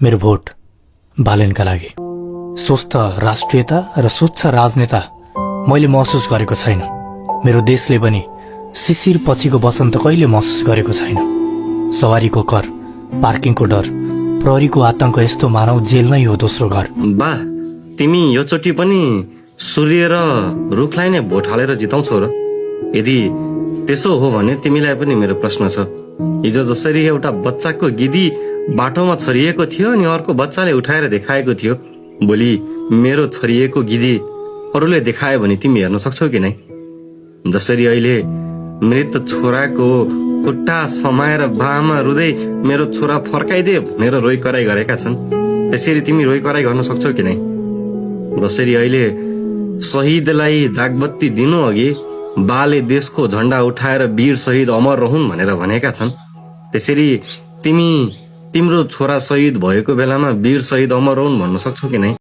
मेरो भोट बालेनका लागि। स्वस्थ राष्ट्रियता र स्वच्छ राजनेता मैले महसुस गरेको छैन। मेरो देशले पनि शिशिर पछिको वसन्त कहिले महसुस गरेको छैन। सवारीको कर, पार्किङको डर, प्रहरीको आतंक, यस्तो मानव जेल नै हो दोस्रो घर। बा, तिमी यो चोटि पनि सूर्य र रुखलाई नै भोट हालेर जिताउँछौ र? यदि त्यसो हो भने तिमीलाई पनि मेरो प्रश्न छ। हिजो जसरी एउटा बच्चाको गिदी बाटोमा छरिएको थियो अनि अर्को बच्चाले उठाएर देखाएको थियो, भोलि मेरो छरिएको गिदी अरूले देखायो भने तिमी हेर्न सक्छौ कि नै? जसरी अहिले मृत छोराको खुट्टा समाएर बामा रुँदै मेरो छोरा फर्काइदे भनेर रोइ कराई गरेका छन्, त्यसरी तिमी रोइ कराई गर्न सक्छौ कि नै? जसरी अहिले शहीदलाई दागबत्ती दिनु अघि बाले देशको झण्डा उठाएर वीर शहीद अमर रहन् भनेर भनेका छन्, त्यसरी तिमी तिम्रो छोरा शहीद भएको बेलामा वीर शहीद अमर रहन् भन्न सक्छौ कि नै?